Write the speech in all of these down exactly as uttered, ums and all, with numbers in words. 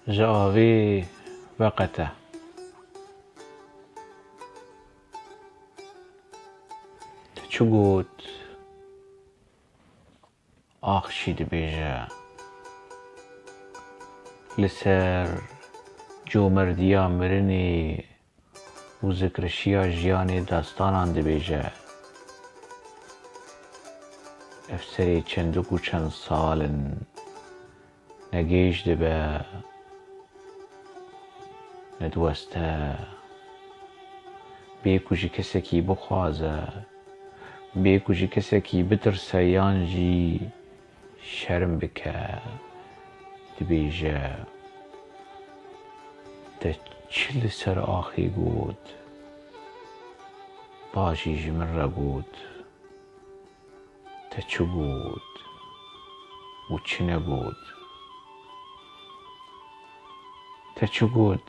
Ji avê veqete. Tu çi got? Ax jî dibêje. Li ser comerdiya mirinê û zikrişiya jiyanê destanan dibêje. Ev serê çendik û çend sal in, ne gêj dibe, ne diweste. Bê ku ji kesekî bixwaze, bê ku ji kesekî bitirse yan jî şerm bike, dibêje, te çi li ser axê got? Ba jî ji min re got, te çi got û çi negot? Te çi got?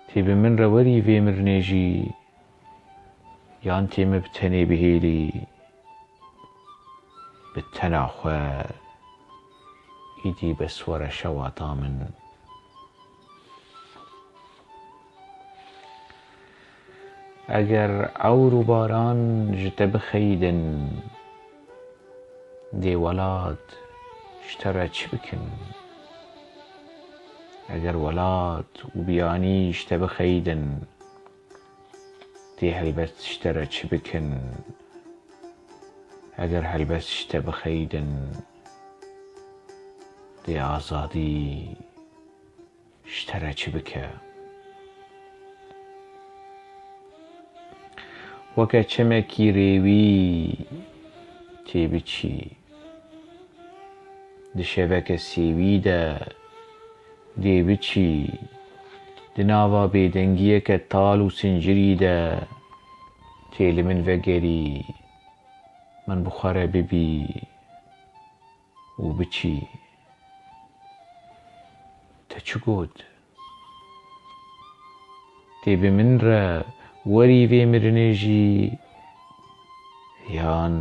Tê bi min re werî vê mirinê jî, yan tê min bi tenê bihêlî? Bi tena xwe, îdî bes were şewata min. Eger ewr û baran ji te bixeyidin, dê welat ji te re çi bikin? Eger welat û biyanî ji te bixeyidin, dê helbest ji te re çi bikin? Eger helbest ji te bixeyidin, dê azadî ji te re çi bike? Weke çemekî rêwî tê biçî, di şeveke sêwî de dê biçî, di nava bêdengiyeke tal û sincirî de tê li min vegerî, min bi xwe re bibî û biçî. Te çi got? Tê bi min re werî vê mirinê jî, yan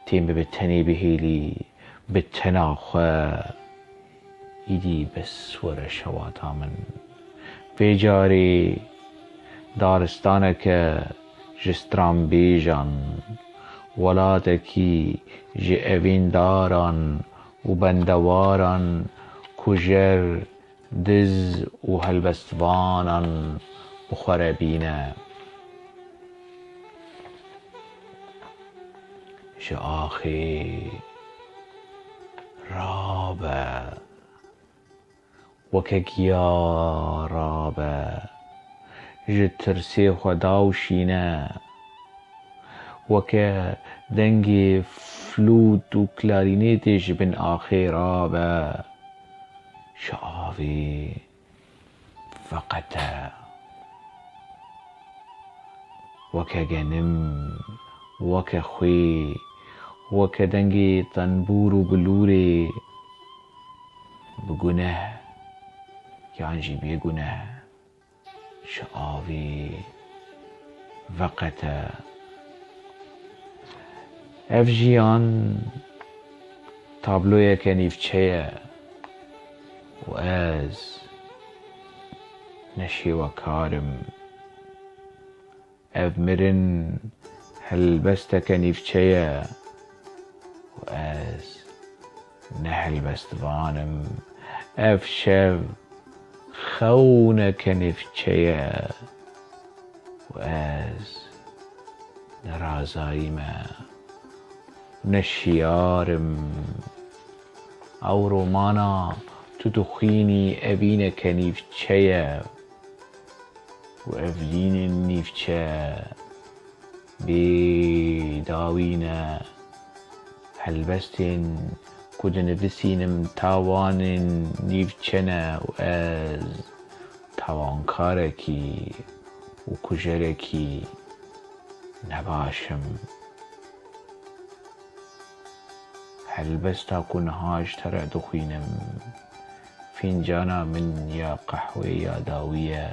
tê min bi tenê bihêlî, bi tena xwe, îdî bes were şewata min. Vê carê daristaneke ji stranbêjan, welatekî ji evîndaran û bendewaran, kujer, diz û helbestvanan bi xwe re bîne. Ji axê rabe. Weke giya rabe, ji tirsê xwe dawşîne. Weke dengê flût û klarînêtê ji bin axê rabe, ji avê veqete. Weke genim, weke xwê, weke dengê tenbûr û bilûrê, bi guneh yan jî bêguneh, ji avê veqete. Ev jiyan tabloyeke nîvçe ye û ez ne şêwekar im. Ev mirin helbesteke nîvçe ye û ez ne helbestvan im. Ev şev xewneke nîvçe ye û ez ne razayî me, ne şiyar im. Ew romana tu dixwînî evîneke nîvçe ye. Û evlînên nîvçe bê dawî ne. Helbestên ku dinivîsînim tawanên nîvçe ne û ez tawankarekî û kujerekî nebaş im. Helbesta ku niha ji te re dixwînim, fîncana min ya qehwê ya dawî ye.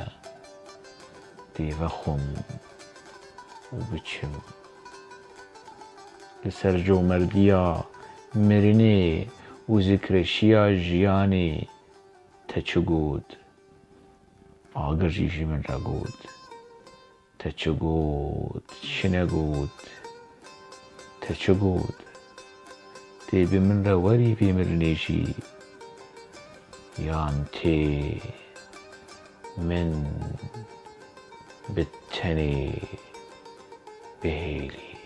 Dê vexwim û biçim. Li ser comerdiya mirinê û û zikreşiya jiyanê te çi got? Agir jî ji min re got. Te çi got, çi negot? Te çi got? Tê bi min re werî bêmirinê jî, yan tê min bi tenê bihêlî?